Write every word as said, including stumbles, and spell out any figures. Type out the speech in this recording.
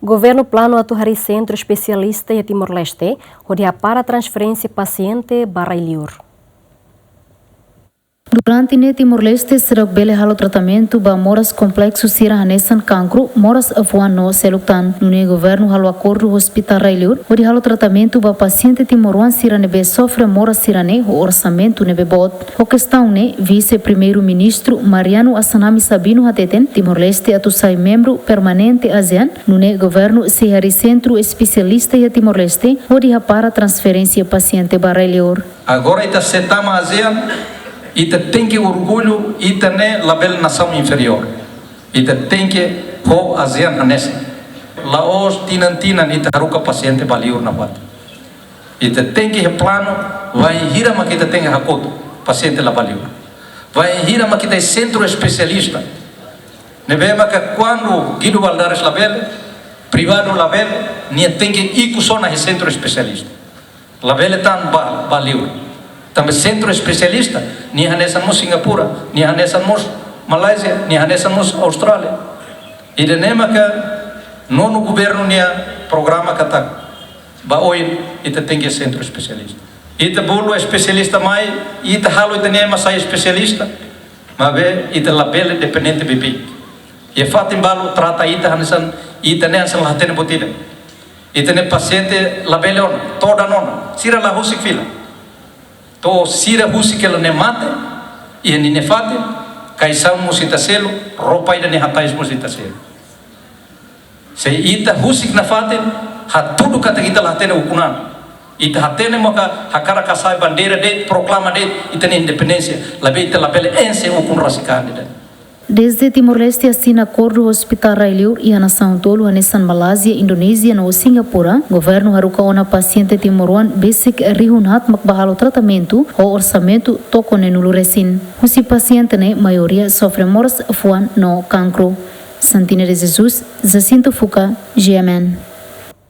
Governu planu atu harii sentru espesialista iha Timor-Leste, hodi hapara transferénsia pasiente ba rai-liur. Durante ne'e Timor-Leste seidauk bele halo tratamentu ba moras kompleksu sira hanesan kankru, moras fuan no seluk tan. Nune'e governu halo akordu ho Hospitál Rai-Liur hodi halo tratamentu ba pasiente timoroan sira ne'ebé sofre moras sira-ne'e ho orsamentu ne'ebé boot. Ho kestaun ne'e, Vise-Primeiru-Ministru Mariano Assanami Sabino hateten, Timor-Leste atu sai membru permanente ASEAN, nune'e governu sei harii sentru espesialista iha Timor-Leste hodi hapara transferénsia pasiente ba rai-liur. Agora ita sei tama ASEAN, ita tenke orgullu, ita ne'e labele nasaun inferiór. Ita tenke ho ASEAN hanesan. La'ós tinan-tinan ita haruka pasiente ba liur nafatin. Ita tenke iha planu, bainhira mak ita tenke hakotu pasiente la ba liur. Bainhira mak ita iha sentru espesialista. Ne'ebé maka kuandu Guido Valadares labele, privadu labele, nia tenke ikus ona iha sentru espesialista. Labele tan ba, ba liur. Tanba sentru espesialista, nia hanesan mós Singapura, nia hanesan mós Malázia, nia hanesan mós Austrália. Ida-ne'e maka nonu governu nia programa katak ba oin ita tenke sentru espesialista. Ita bolu espesialista mai, ita halo ita-nia ema sai espesialista, maibé ita labele dependente beibeik. Iha fatin balu trata ita hanesan, ita-nia hanesan la hatene buat ida. Ita-nia pasiente labele ona, todan ona, sira la husik fila. To'o sira husik hela nia mate iha ninia fatin, kaixaun mós ita selu, roupa ida nia hatais mós ita selu. Se ita husik nafatin, hatudu katak ita la hatene ukun an. Ita hatene maka hakarak hasa'e bandeira de'it, proklama de'it ita-nia independénsia, maibé ita labele enxe ukun rasik an ida. Dezde Timor-Leste asina akordu ho Hospitál Rai-Liur iha nasaun tolu hanesan Malázia, Indonézia no Singapura, governu haruka ona pasiente timoroan besik rihun haat mak bá halo tratamentu ho orsamentu toko neenulu resin. Husi pasiente ne'e maioria sofre moras fuan no kankru. Santina de Jesus, Jacinto Fuca, G M N.